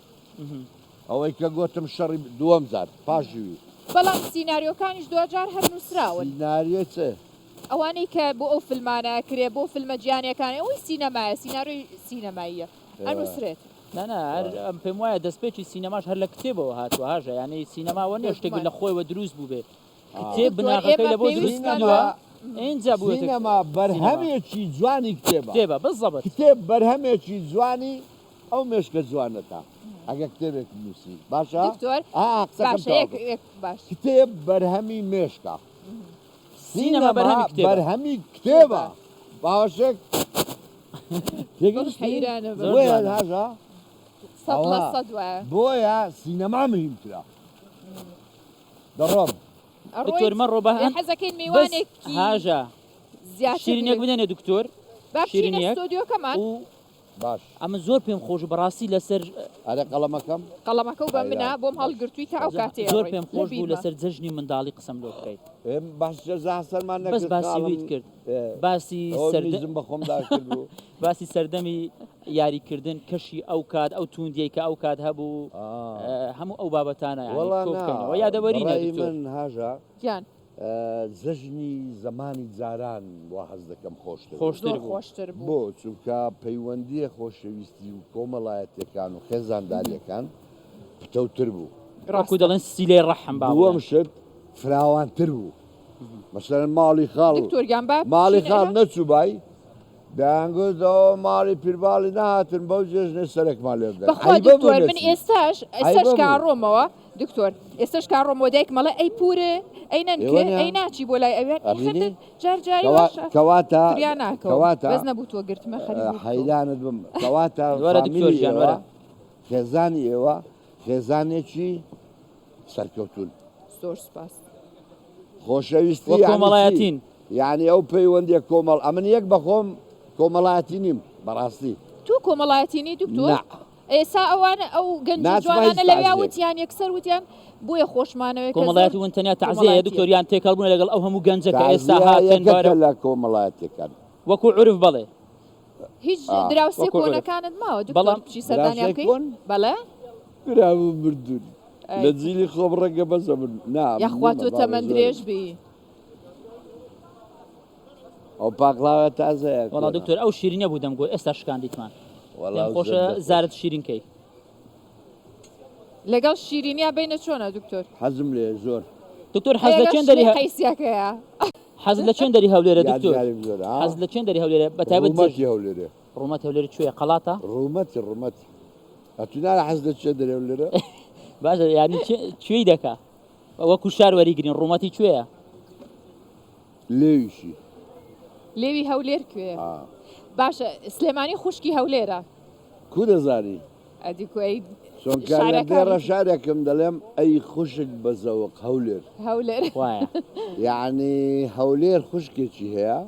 ئەوەی کە گۆتم شەڕی دووەم جار پاش وی. بەڵام سیناریۆکانیش دواجار هەر نووسراون. سیناریۆی چ؟ ئەوانەی کە بۆ ئەو فلمانە ئەکرێ بۆ فلمە جیهانیەکان ئەوەی سینەمایە سیناریۆی سینەماییە ئەنوسرێت. نا نا هەر ئەم پێم وایە دەستپێکی سینەماش هەر لە کتێبەوە هاتووە هاژە یانی سینەما وە نیە شتێک بێگومان. لە خۆیەوە دروست بووبێ کتێب دکتۆر بناغەکەی ئێمە لە بۆ دروست پێویستمان کردووە بە ئینجا بووەتە سینەما سینەما. بەرهەمێکی جوانی کتێبە. کتێبە بزەبت. کتێب بەرهەمێکی جوانی ئەو مێشکە جوانەتە ئەگەر کتێبێک نووسی باشە دکتۆر ئا قسەکەم باشە یەک تەواو بکە. یەک باش. کتێب بەرهەمی مێشکە. سینەما سینەما بەرهەمی کتێبە. بەرهەمی کتێبە. کتێبە. باوەشێک دڵ تێگەیشتی؟ حەیرانە بم. زۆر بۆیە جوانە. هاژە سەد لە ئەوها سەد وایە. بۆیە سینەما مهمترە. دەڕۆم. دکتۆر ئەڕۆیت مەڕۆ بە ئێ هەند حەزەکەین بەس میوانێکی هاژە زیاتر شیرینیەک بێ. بدەنێ دکتۆر با بچینە شیرینیەک ستۆدیۆکەمان. و باش. ئەمن زۆر پێم خۆش بوو بەڕاستی لەسەر. ئەرێ قەڵەمەکەم؟ قەڵەمەکەو بە منە حەیران بۆم باش. هەڵگرتووی تا ئەو کاتەی زۆر ئەڕۆی پێم لە خۆش بوو بیرمە. لەسەر جەژنی منداڵی قسەم لۆ بکەی. ئێ باس جەزا حەسەنمان بەس نەکرد باسی خاڵم ویت کرد ئێ باسی ئەوە سەردە میزم بە خۆم دا کردبوو. باسی سەردەمی یاریکردن کەشی ئەو کات ئەو تووندیەی کە ئەو کات هەبوو ئا. هەموو ئەو بابەتانە یانی وەڵا کۆ نا بکەینەوە یادەوەرینە بەڕای دکتۆر. من هاژە گیان. جەژنی زەمانی جاران وا هەست دەکەم خۆشتر بوو. خۆشتر زۆر بوو. خۆشتر بوو. بۆ؟ چونکە پەیوەندییە خۆشەویستی و کۆمەڵایەتیەکان و خێزانداریەکان پتەوتر بوو. وەکو ڕاستە. دەڵێن سیلەی ڕەحم با دووەم بڵێن. شت فراوانتر بوو. مەسەلەن ماڵی خاڵ دکتۆر گیان با ماڵی بچینە خاڵ ئێرە. نەچووبای دەیانگوت ئەوە ماڵی پیرباڵی نەهاتن بەو جێژنەی سەرێکمان لێ بدەن. بەخوا عەیبە بوو دکتۆر من نەچی. ئێستاش ئێستاش عەیبە کە بوو. ئەڕۆمەوە دکتۆر ئێستاش کە ئەڕۆمەوە دایکم ئەڵێ ئەی پورێ ئەی نەنکێ ئێوە نا ئەی ناچی بۆ لای ئەویان ئێ ئەبینی خەتە جار جاری کەوا واشە کەواتە فریا ناکەوم کەواتە بەس نەبوو تۆ گرتمە خەریک بوو بکەوم. حەیرانت بم کەواتە وەرە دکتۆر فامیلی گیان ئێوە وەرە. خێزانی ئێوە خێزانێکی سەرکەوتوون. زۆر سوپاس. خۆشەویستی وە یانی چی؟ کۆمەڵایەتین. یانی ئەو پەیوەندیە کۆمەڵ ئەمن یەک بەخۆم کۆمەڵایەتی نیم بەڕاستی. تۆ کۆمەڵایەتی نی دکتۆر؟ نا. ئێسا ئەوانە ئەو گەنجە ناچمە هیچ جوانانە لەویا تەعزیەک. وتیان یەکسەر وتیان بۆیە خۆشمانەوێ کە زۆر کۆمەڵایەتی بوون تەنیا تەعزیەیە کۆمەڵایەتیە. دکتۆر یان تێکەڵ بوونە لەگەڵ ئەو هەموو گەنجە کە ئێستا تەعزیە هاتن یەکەکە بەرەو لە کۆمەڵایەتیەکان. وەکو عورف بەڵێ. هیچ ئا. دراوسێ وەکو عورف کۆنەکانت ماوە دکتۆر بەڵام. بچی سەردانیان دراوسێ بکەی؟ کۆن؟ بەڵێ. برام مردوون ئەی. لە جیلی خۆم ڕەنگە بەسە من نا یاخوا نیمە تۆ بابە تەمەن زۆرن. درێژ بی. ئەو پاقلاوە تازەیە وەڵا کۆنە. دکتۆر ئەو شیرینە بوو دەمگۆ ئێستا شکاندیتمان وەڵا پێم ئەو خۆشە زەردە خۆش. زارت شیرین کەی. لەگەڵ شیرینیا بینە چۆنە دکتۆر؟ حەزم لێیە زۆر. دکتۆر حەز لە ئەی لەگەڵ چێن دەری شلەی قەیسیەکەیە. حەز لە چێن دەری هەولێرە دکتۆر؟ یادگاریم زۆرە ها؟ حەز لە چێن دەری هەولێرە بە تایبەت جەژن؟ ڕوومەتی هەولێرێ. ڕوومەت هەولێر کوێیە قەڵاتە؟ ڕوومەتی ڕوومەتی. ئەتوو نارە حەز لە چێ دەری هەولێرە؟ باشە یانی کوێی دەکا؟ وەکو شار وەریگرین ڕوومەتی کوێیە؟ لێویشی. لێوی هەولێر کوێیە؟ باشە سلێمانی خوشکی هەولێرە. کو دەزانی؟ ئەدی کو ئەی چۆنکە لە شارەکانی دێڕە تر. شارێکم دەڵێم ئەی خوشک بە زەوق هەولێر. هەولێر. وایە. یەعنی هەولێر خوشکێکی هەیە.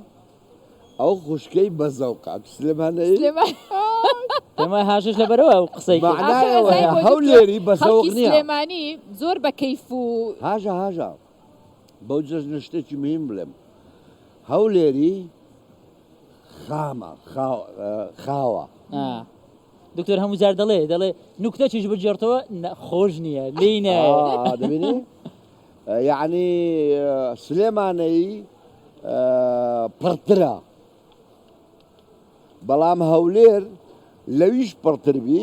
ئەو خوشکەی بەزەوقە سلێمانەی سلێمان پێم وایە هاژەش لەبەرەوە ئەو قسەی کرد. مەعنای ئاخر ئەوەیە ئەزای بۆ دکتۆر هەولێری بەزەوق خەڵکی نییە. سلێمانی زۆر بە کەیف و هاژە هاژە بەو جەژنە شتێکی مهم بڵێم هەولێری خامە خاوە. ئا. دکتۆر هەموو جار دەڵێ دەڵێ نوکتەکیش بگێڕتەوە خۆش نییە لێی نایە. ئا دەبینی یەعنی سلێمانەیی پڕترە بەڵام هەولێر لەویش پڕتر بی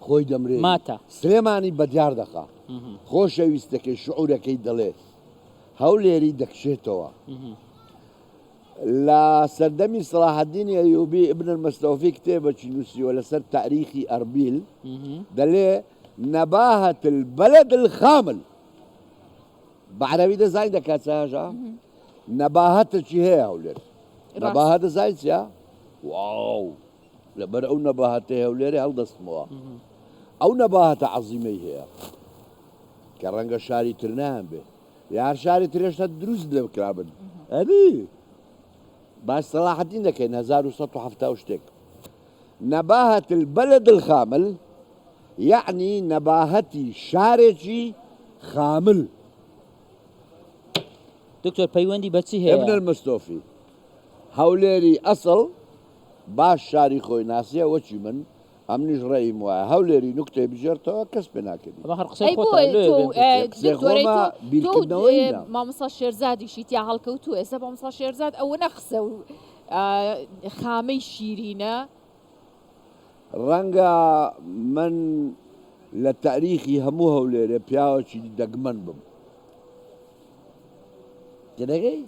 خۆی دەمرێ ماتە. سلێمانی بەدیار دەخا خۆشەویستەکەی شعورەکەی دەڵێ هەولێری دەکشێتەوە لە سەردەمی سەڵاحەدینی ئەیوبی ابن المستوفی کتێبەکی نووسیوە لەسەر تاریخی ئەربیل دەلێ نباهة البلد الخامل بە عەرەبی دەزانی دەکات چ هەژا نەباهەتەکی هەیە هەولێر نەباهە دەزانی چیە واو لەبەر ئەو نەباهەتەی هەولێرێ هەڵدەستمەوە ئەو نەباهەتە عەزیمەی هەیە کە ڕەنگە شاری تر نەیان بێ یا هەر شاری تر هێشتا دروست لێ بکرابن ئەری باش سەلاحەدین دەکەین 1170 و شتێک نەباهەت البلد الخامل یەعنی نەباهەتی شارێکی خامل. دکتۆر پەیوەندی بە چی هەیە؟ ابن المستوفی هەولێری ئەسڵ باش شاری خۆی ناسیە وەکی من ئەمنیش ڕەئیم وایە هەولێری نوکتەی بگێڕتەوە کەس پێ ناکەنی. ئەمە هەر قسەی ئەی بۆ خۆتە لۆیە تۆ بێم پێت. قسەی دکتۆرەی خۆمە تۆ تۆ بیرکردنەوەی منە. مامۆستا شێرزادیشی تیا هەڵکەوتوو ئێستا مامۆستا شێرزاد ئەوەنە قسە و خامەی شیرینە. ڕەنگە من لە تاریخی هەموو هەولێرێ پیاوەکی دەگمەن بم. تێدەگەی؟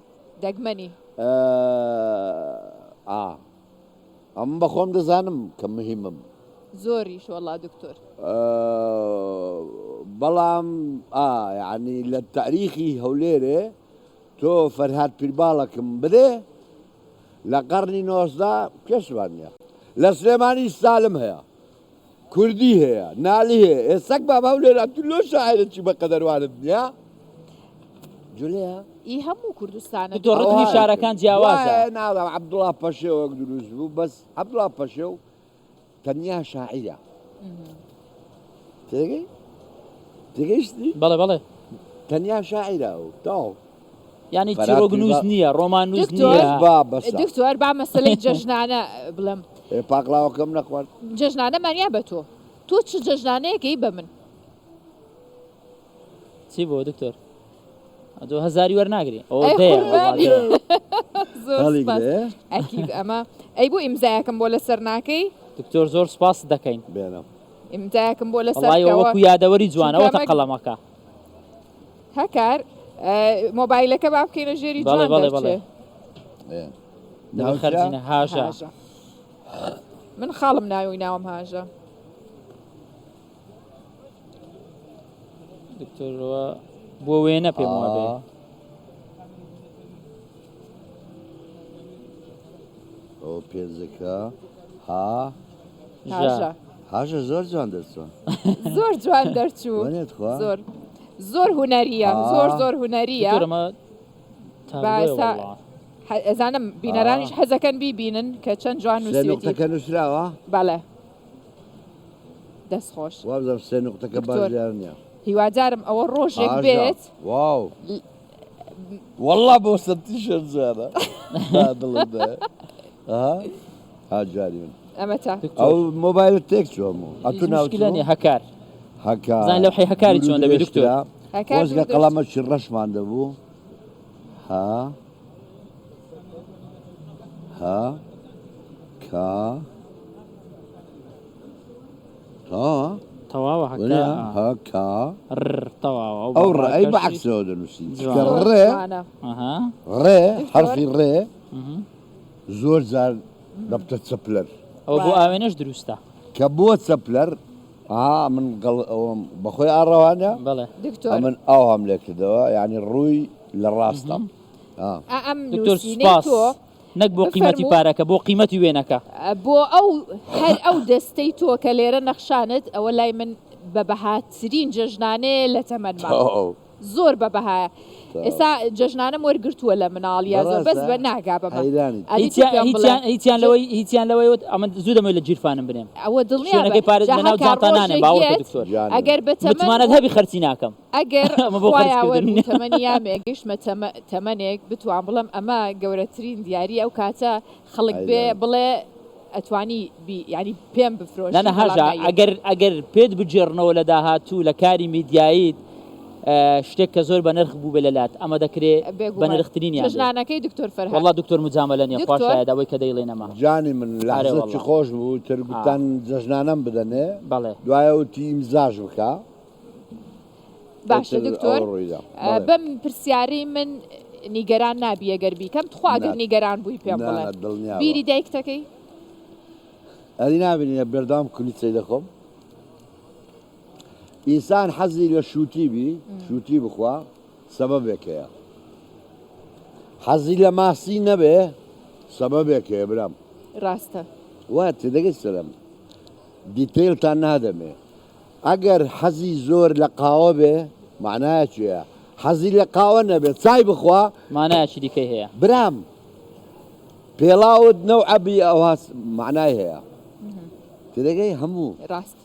دەگمەنی. ئا. ئەمن بە خۆم دەزانم کە مهیمم. زۆریش وەڵا دکتۆر. بەڵام ئا یەعنی لە تاریخی هەولێرێ تۆ فەرهاد پیرباڵەکم بدێ لە قەڕنی 19 کەسمان نییە. لە سلێمانی سالم هەیە، کوردی هەیە، نالی هەیە، ئێ سەگ باب هەولێر ئەتوو لۆ شاعیرەکی بە قەدەروانت نییە؟ جولەیە؟ ئی هەموو کوردستانە دکتۆر ڕتمی شارەکان جیاوازە. وایە ناڵێم عەبدوڵا پەشێوەک دروست بوو بەس عەبدوڵا پەشێو تەنیا شاعیرە تێگەی تێگەیشتی؟ بەڵێ بەڵێ. تەنیا شاعیرە ئەو تەواو. یانی فەرهاد چیرۆک نووس پیربا نییە ڕۆمان نووس دکتۆر نییە. با بەسە. دکتۆر با مەسەلەی جەژنانە بڵێم. ئێ پاقلاوەکەم نەخوارد. جەژنانەمان یا بە تۆ. تۆ چ جەژنانەیەکەی بە من. چی بۆ دکتۆر ئەتۆ هەزاری وەرناگری ئەوە ئەی دەیە قوربانی وەڵا دەیە. زۆر هەڵی سپاس گرێ. ئەکید ئەمە ئەی بۆ ئیمزایەکم بۆ لەسەر ناکەی دکتۆر زۆر سپاست دەکەین. بێنە. ئیمزایەکم بۆ لەسەر وەڵای بکەوە وەکو یادەوەری جوانە چونکە ئەوەتە ئەمە قەڵەمەکە. هەکار مۆبایلەکە با بکەینە ژێری بەڵێ جوان بەڵێ بەڵێ. دەرچێ ئێ. دەبێ ناو چیە؟ خەرجینە هاژە. هاژە من خاڵم ناوی ناوم هاژە. دکتۆر بۆ وێنە پێم وابێ. ئەو پێنجەکە ها هاژە هاژە زۆر جوان دەرچووە زۆر جوان دەرچوو زۆر زۆر هونەریە زۆر زۆر هونەریە ئەزانم بینەرانیش حەزەکەن بیبینن کە چەند جوان نووسیوێتی نووسراوە بەڵێ دەست خۆش. وابزانم سێ نوقتەکە باش دکتۆر دیار نییە. هیوادارم ئەوە ڕۆژێک ئاژا بێت واو واللە بۆ سەر تیشێرت جوانە با دڵم دایە ئەها ها جوانی من ئەمەتە دکتۆر ئەو مۆبایلت تێک چوو هەموو هیچ ئەتوو ناوت مشکلە چوو نییە هەکار هەکار بزانین لەوحەی هەکاری دوور و چۆن دەبێ دکتۆر درێژترە هەکار خۆزگە دوور درێژترە. قەڵەمەکی ڕەشمان دەبوو ها ها کا تەواوە؟ تەواوە هەکا وەنیە؟ هەکا ڕ تەواوە ئەو ئەو ڕ ئەی بەڕەکەشی بەعەکسەوە دەنووسی چونکە جوانە زۆر ڕێ جوانە ئەها ڕێ دکتۆر حەرفی ڕێ زۆر جار دەبتە چەپلەر ئەوە بۆ وایە ئاوێنەش دروستە. کە بووە چەپلەر ها من گەڵ ئەوم بەخۆی ئاڕەوانە بەڵێ. دکتۆر ئەمن ئاوهام لێ کردەوە یانی ڕووی لە ڕاستە ها. ئا ئەم دکتۆر نووسینەی سوپاس تۆ نەک بۆ قیمەتی بفەرموو. پارەکە بۆ قیمەتی وێنەکە. بۆ ئەو هەر ئەو دەستەی تۆ کە لێرە نەخشانت ئەوە لای من بە بەهاترین جەژنانەیە لە تەمەنما. تەواو. زۆر بە بەهایە ئێستا جەژنانەم وەرگرتووە لە مناڵیا زۆر بەس بە ناگا بەمە حەیرانی. ئەدی تۆ هیچیان پێم بڵێ هیچیان هیچیان لەوەی هیچیان لەوەی وت ئەمن زوو دەمەوێت لە گیرفانم بنێم ئەوە دڵنیا بە شوێنەکەی پارە جا لە ناو هەکا جانتا نانێم ڕۆژێک باوەڕکە یەت دکتۆر گیانم. ئەگەر بە تەمەن متمانەت بووم هەبی خەرجی ناکەم ئەگەر ئەمە بۆ خوا خەرج یاوەر کردن بوو نییە. تەمەنی یامێ گەیشتمە تەمە تەمەنێک بتوان بڵێم ئەمە گەورەترین دیاری ئەو کاتە خەڵک بێ حەیران. بڵێ ئەتوانی بی یانی پێم بفرۆشی نانا بەڵام هاژە نایەت. ئەگەر ئەگەر پێت بگێڕنەوە لە داهاتوو لە کاری میدیاییت شتێک کە زۆر بەنرخ بووبێ لەلات ئەمە دەکرێ بێگومان بەنرخترینیان بێ. جەژنانەکەی دکتۆر فەرهاد. وەڵا دکتۆر مجامەلە نیە خوا دکتۆر. شایەدە ئەوەی کە دەیڵێن ئەمە. جانی من ئەرێ لەحزە چ وەڵا. خۆش بوو تر ئا. گوتتان جەژنانەم بدەنێ بەڵێ. دوایە وتی ئیمزاش بکە. باشە ئیتر دکتۆر ئەوە ڕوویدا. بەڵێ. بەم پرسیارەی من نیگەران نابی ئەگەر بیکەم تخوا ئەگەر نا. نیگەران بووی پێم نا بڵێ نا دڵنیابە. بیری دایکتەکەی؟ ئەری نابینی بەردەوام کولیچەی دەخۆم. ئینسان حەزی لە شووتی بی شووتی بخوا سەبەبێک هەیە حەزی لە ماسی نەبێ سەبەبێک هەیە برام. ڕاستە. وا تێدەگەی سەلام دیتەیلتان نادەمێ ئەگەر حەزی زۆر لە قاوە بێ مەعنایەکی هەیە حەزی لە قاوە نەبێ چای بخوا مانایەکی دیکەی هەیە. برام پێڵاوت نەوعە بی ئەوها مەعنای هەیە تێدەگەی هەموو. ڕاست.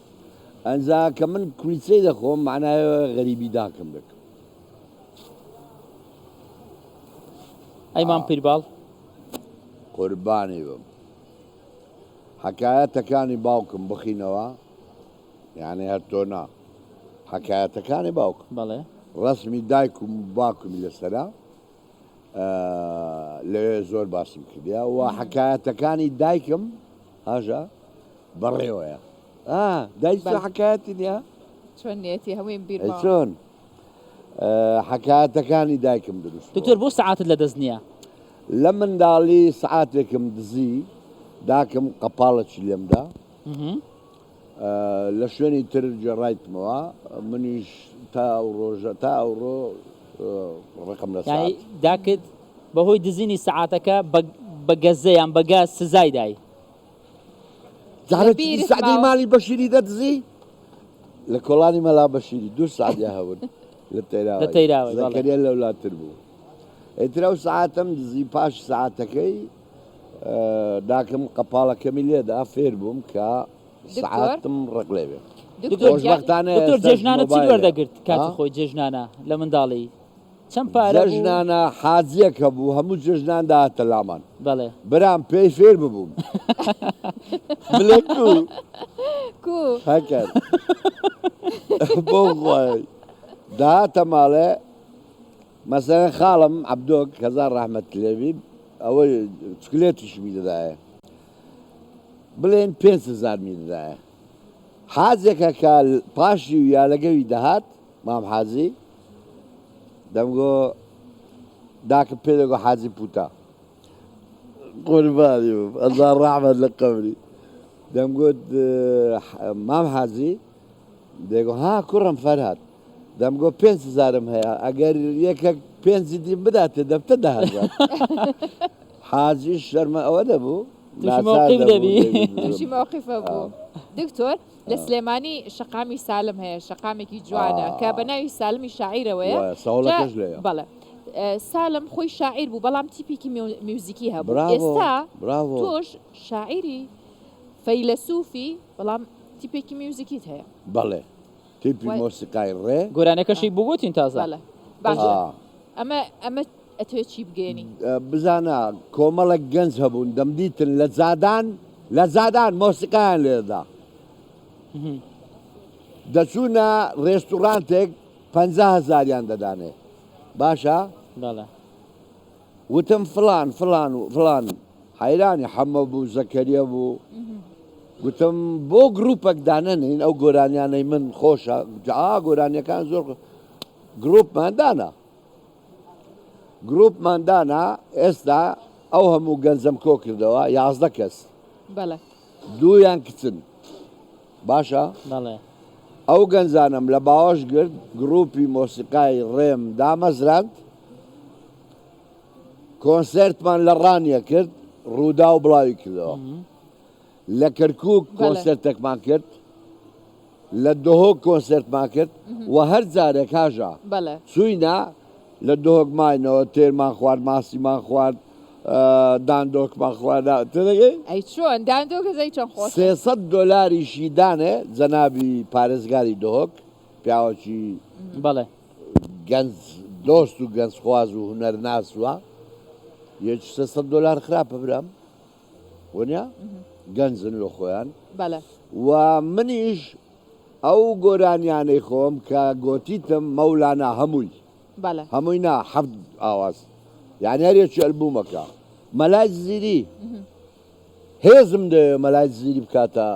ئەنجا کە من کولیچەی دەخۆم مەعنای غەریبی داکم دەکەم. ئەی مام پیرباڵ؟ قوربانی بم حەکایەتەکانی باوکم بخینەوە یانی هەر تۆ نا حەکایەتەکانی باوکم بەڵێ. ڕەسمی دایکم و باوکمی لەسەرە لەوێ زۆر باسم کردیا و حەکایەتەکانی دایکم هاژە بەڕێوەیە ئا دایک چۆن بەڵێ. حەکایەتی نییە؟ چۆن نیەتی هەموویم بیر ئەی ماوە. چۆن حەکایەتەکانی دایکم دروست دکتۆر بووە. بۆ سەعاتت لەدەست نییە؟ لە منداڵی سەعاتێکم دزی داکم قەپاڵەکی لێم دا لە شوێنی تر گێڕایتمەوە منیش تا ئەو ڕۆژە تا ئەوڕۆ ڕقم لە یانی سەعات. داکت بەهۆی دزینی سەعاتەکە بە گەزە یان بە گاز سزای دای؟ جارێ چی لەبیرت سەعدی ماوە؟ ماڵی بەشیری دەدزی؟ لە کۆڵانی مەلا بەشیری دوو سەعدیا هەبوون لە لە تەیراوەی تەیراوەی بەڵێ. زەکەریا لەولاتر بوو ئیتر ئەو سەعاتەم دزی پاش سەعاتەکەی داکم قەپاڵەکەمی لێدا فێر بووم کە دکتۆر سەعاتم ڕق لێ بێ. دکتۆر گیان خۆشبەختانە دکتۆر ئێستاش جێژنانە چیت مۆبایلە وەردەگرت کاتی ها؟ خۆی جێژنانە لە منداڵی چەند پارە بوو؟ جەژنانە حاجیەک هەبوو هەموو جەژنان دەهاتە لامان بەڵێ. برام پێی فێر ببووم بلێ کو کو؟ هەکەر بۆ خۆی دەهاتە ماڵێ مەسەلەن خاڵم عەبدۆک هەزار ڕەحمەت لێبی ئەوە چکلێتیشمی دەدایە بڵێن 5000 می دەدایە حاجێکە کە پاشی و یا لەگەوی دەهات مام حاجی دەمگۆ داکم پێ دەگۆ حاجی پوتا قوربانی بم هەزار ڕەحمەت لە قەبری دەمگوت مام حاجی دەگۆ ها کوڕم فەرهاد دەمگۆ پێنج هەزارم هەیە ئەگەر یەکەک پێنجی دیم بداتێ دەبتە 10,000 حاجیش شەرمە ئەوە دەبوو تووشی ناچار مەوقیف دەبوو دەبی. دەبی تووشی مەوقیفە بوو دکتۆر لە سلێمانی شەقامی سالم هەیە شەقامێکی جوانە کە بە ناوی سالمی شاعیرەوەیە وایە سەوڵەکەش لێیە. بەڵێ سالم خۆی شاعیر بوو بەڵام تیپێکی میوزیکی هەبوو براڤۆ ئێستا براڤۆ. تۆش شاعیری فەیلەسوفی بەڵام تیپێکی میوزیکیت هەیە. بەڵێ تیپی مۆسیقای ڕێ. گۆرانیەکەشی بۆ گۆتین تازە. بەڵێ باشە ئەمە ئەمە ئەتەوێ چی بگەیەنی؟ بزانە کۆمەڵێک گەنج هەبوون دەمدیتن لە جادان لە جادان مۆسیقایان لێدەدا دەچوونە ڕێستوڕانتێک 50 هەزاریان دەدانێ باشە بەڵێ. وتم فڵان فڵان و فڵان حەیرانی حەمە بوو زەکەریە بوو گوتم بۆ گروپەک دانەنین ئەو گۆرانیانەی من خۆشە ئا گۆرانیەکان زۆر گروپمان دانا گروپمان دانا ئێستا ئەو هەموو گەنجەم کۆ کردەوە 11 کەس بەڵێ دوویان کچن باشە بەڵێ ئەو گەنجانەم لە باوەش گرت گروپی مۆسیقای ڕێم دامەزراند کۆنسێرتمان لە ڕانیە کرد ڕووداو بڵاوی کردەوە لە کەرکوک کۆنسێرتێکمان کرد. لە دهۆک کۆنسێرتمان کرد و هەر جارێک هاژە بەڵێ. چووینە لە دهۆک ماینەوە تێرمان خوارد ماسیمان خوارد داندۆکمان خوارد تێدەگەی؟ ئەی چۆن داندۆک ئەزانی چەند خۆشە. 300 دۆلاریشی دانێ جەنابی پارێزگاری دهۆک پیاوەکی بەڵێ. گەنج دۆست و گەنجخواز و هونەرناس وە یەکی 300 دۆلار خراپە برام وەنیە گەنجن لۆ خۆیان بەڵێ. و منیش ئەو گۆرانیانەی خۆم کە گۆتیتم مەولانا هەمووی بەڵێ. هەمووی نا حەفت ئاواز یانی هەر یەکی ئەلبومەکە مەلای جزیری هێزم دەوێ مەلای جزیری بکاتە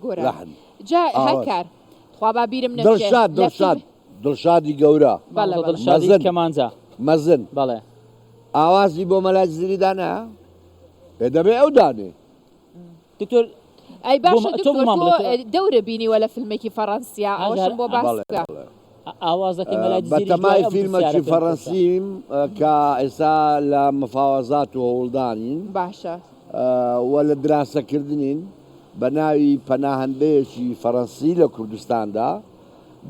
گۆرانی لەحن جا ئاواز. هەکار تخوا با بیرم نەچێ دڵشاد لە دڵشاد فیلم دڵشادی گەورە بەڵێ مامۆستا بەڵێ. دڵشادی مەزن کەمانجا مەزن بەڵێ. ئاوازی بۆ مەلای جزیری دانایە؟ ئێ دەبێ ئەو دانێ. دکتۆر ئەی بۆ باشە تۆ دکتۆر بۆمان تۆ بڵێ تۆ دەورە بینیوە لە فیلمێکی فەڕەنسیا هاژار ئەوەشم بۆ باس بەڵێ بکە. بەڵێ. ئاوازەکەی مەلای جزیریش دوای بەتەمای ئەم پرسیارە فیلمەکی پێم خۆشە. فەڕەنسیم کە ئێستا لە مفاوەزات و هەوڵدانین باشە. و لە دراسەکردنین بە ناوی پەناهەندەیەکی فەڕەنسی لە کوردستاندا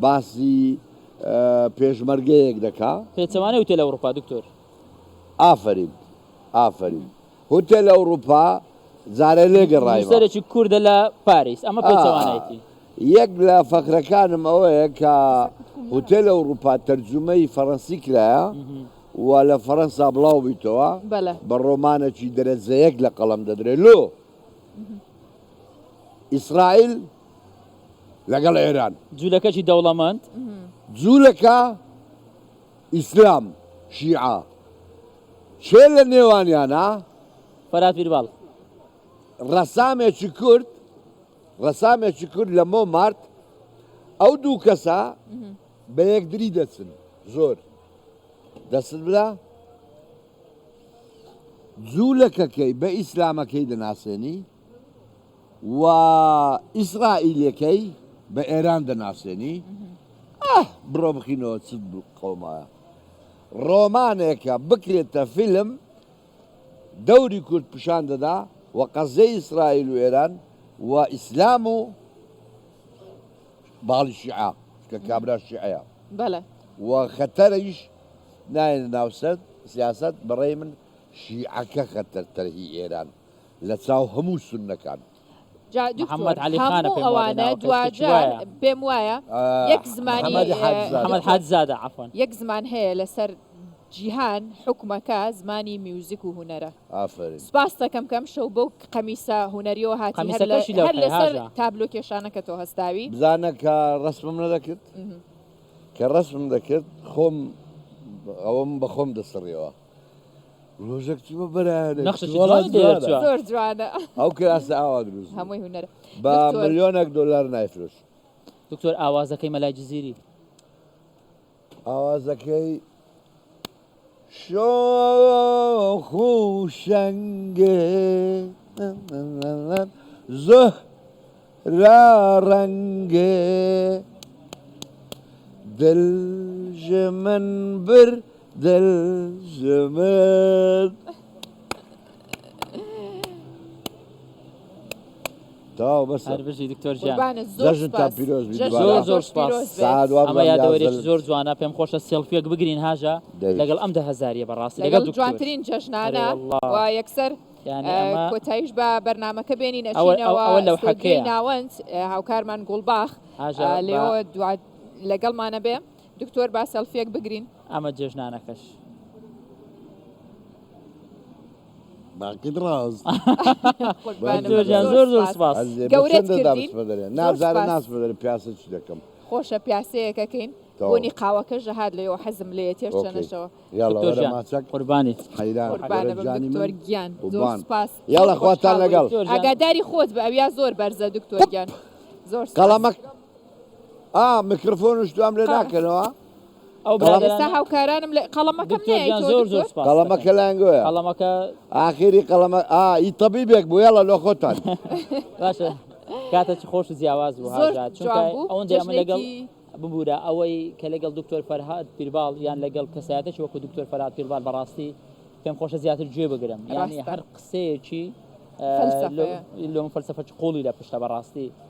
باسی پێشمەرگەیەک دەکا. پێچەوانەی هوتێل ئەوڕوپا دکتۆر. ئافەرین ئافەرین هوتێل ئەوڕوپا جارێ لێ گەڕایمە. نووسەرێکی کوردە لە پاریس ئەمە پێچەوانایەتی. یەک لە فەخرەکانم ئەوەیە کە هوتێل ئەوڕوپا تەرجومەی فەڕەنسی کرایە و لە فەڕەنسا بڵاو بیتەوە بە ڕۆمانێکی دەرەجە یەک لە قەڵەم دەدرێ لۆ ئیسرائیل لەگەڵ ئێران. جولەکەکی دەوڵەمەند. جولەکە ئیسلام شیعە کێ لە نێوانیانە؟ فەرهاد پیرباڵ. ڕەسامێکی کورد ڕەسامێکی کورد لە مۆمارت ئەو دوو کەسە بە یەکدری دەچن زۆر دەستت بدە جوولەکەکەی بە ئیسلامەکەی دەناسێنی و ئیسرائیلەکەی بە ئێران دەناسێنی ئاه بڕۆ بخینەوە چ قەومایە ڕۆمانێکە بکرێتە فیلم دەوری کورد پیشان دەدا و قەزیەی ئیسرائیل و ئێران و ئیسلام و باڵی شیعە کە کابرا شیعەیە بەڵێ. و خەتەرەیش نایەنە ناو سەر سیاسەت بەڕێی من شیعەکە خەتەرتەر هی ئێران لە چاو هەموو سوننەکان. جا دکتۆر محەمەد عەلی خانە هەموو پێم وابێ ئەوانە ناوەکەی شتێکی دواجار وایە. پێم وایە یەک زمانی محەمەدی حاجزادە. محەمەد دکتۆر حاجزادە عەفوەن. یەک زمان هەیە لەسەر جیهان حوکمەکە زمانی میوزیک و هونەرە. ئافەرین. سوپاست دەکەم کە ئەمشەو بەو قەمیسە هونەریەوە هاتی هەر لە قەمیسەکەشی هەر لەوحەیە لەسەر هاژە. تابلۆ کێشانەکەتەوە هەستاوی. بزانە کە ڕەسمم نەدەکرد کە ڕەسمم دەکرد خۆم ئەوەم بە خۆم دەسڕیەوە ڕۆژێک چوومە بەرایانێک نەخشێکی وەڵا جوانی لێ جوانە دەرچووە. زۆر جوانە. ئەو کراسە ئاوا دروست بوو هەمووی هونەرە. بە دکتۆر. ملیۆنێک دۆلار نایفرۆشم. دکتۆر ئاوازەکەی مەلای جزیری. ئاوازەکەی شۆخ و شەنگێ زۆهرە ڕەنگێ دل ژ من بر دل ژ من. تەواو بەسە. هەر بژی دکتۆر گیان. قوربانت زۆر جەژنتان سوپاس. پیرۆز بی جەژنت دوبارە. زۆر زۆر زۆر سوپاس. پیرۆز بێت. سەعات ئەمە وابزانم یادەوەریەکی یازدە زۆر جوانە پێم خۆشە سێڵفیەک بگرین هاژە دەی. لەگەڵ ئەم دە هەزاریە بەڕاستی لەگەڵ لەگەڵ دکتۆر. جوانترین ئەرێ جەژنانە وەڵڵا. و یەکسەر یانی ئەمە کۆتاییش بە بەرنامەکە بێنین ئەوە ئەچینەوە ئەوە ستۆدیۆی لەوحەکەیە. ناوەند هاوکارمان گوڵباخ هاژە بە لێوە دوا لەگەڵمانە بێ دکتۆر با سێڵفیەک بگرین. ئەمە جێژنانەکەش. باقیت ڕاست. قوربانم دکتۆر گیان زۆر زۆر زۆر سوپاس. سوپاس. ئەزێ بە گەورەت چەندە دا کردین بچمە دەرێ زۆر نازارە سوپاس. ناچمە دەرێ پیاسە چی دەکەم. خۆشە پیاسەیەکەکەین تەواو. بۆنی قاوەکەش دەهات لێەوە حەزم لێیە تێر ئۆکەی. چەنەشەوە. یاڵا دکتۆر وەرە گیان ماچەک. قوربانیت. حەیران قوربانە وەرە بم جانی دکتۆر من گیان زۆر قوربان. سوپاس زۆر یاڵا خواتان خۆشحاڵ بووین. لەگەڵ. دکتۆر گیان. ئاگاداری خۆت بە ئەویا زۆر بەرزە دکتۆر قوپ. گیان زۆر سوپاس. قەڵەمەک ئا میکرۆفۆنش دوام لێ قە. ناکەنەوە. ئەو قەڵەم. ئێستا برادەرانە هاوکارانم لە قەڵەمەکەم دکتۆر گیان نایەیتەوە زۆر زۆر دکتۆر؟ سوپاس قەڵەمەکە دەکەین. لایەنگۆیە. قەڵەمەکە ئاخیری قەڵەمە ئا ئی تەبیبێک بوو یاڵا لۆ خۆتان. باشە کاتەکی خۆش و جیاواز بوو زۆر هاژە چونکە جوان بوو ئەوەندەی ئەمە لەگەڵ جەژنێکی ببورە ئەوەی کە لەگەڵ دکتۆر فەرهاد پیرباڵ یان لەگەڵ کەسایەتێکی وەکو دکتۆر فەرهاد پیرباڵ بەڕاستی پێم خۆشە زیاتر گوێ بگرم یانی ڕاستە هەر قسەیەکی فەلسەفەیە. لۆ من فەلسەفەکی قوڵی لە پشتە بەڕاستی.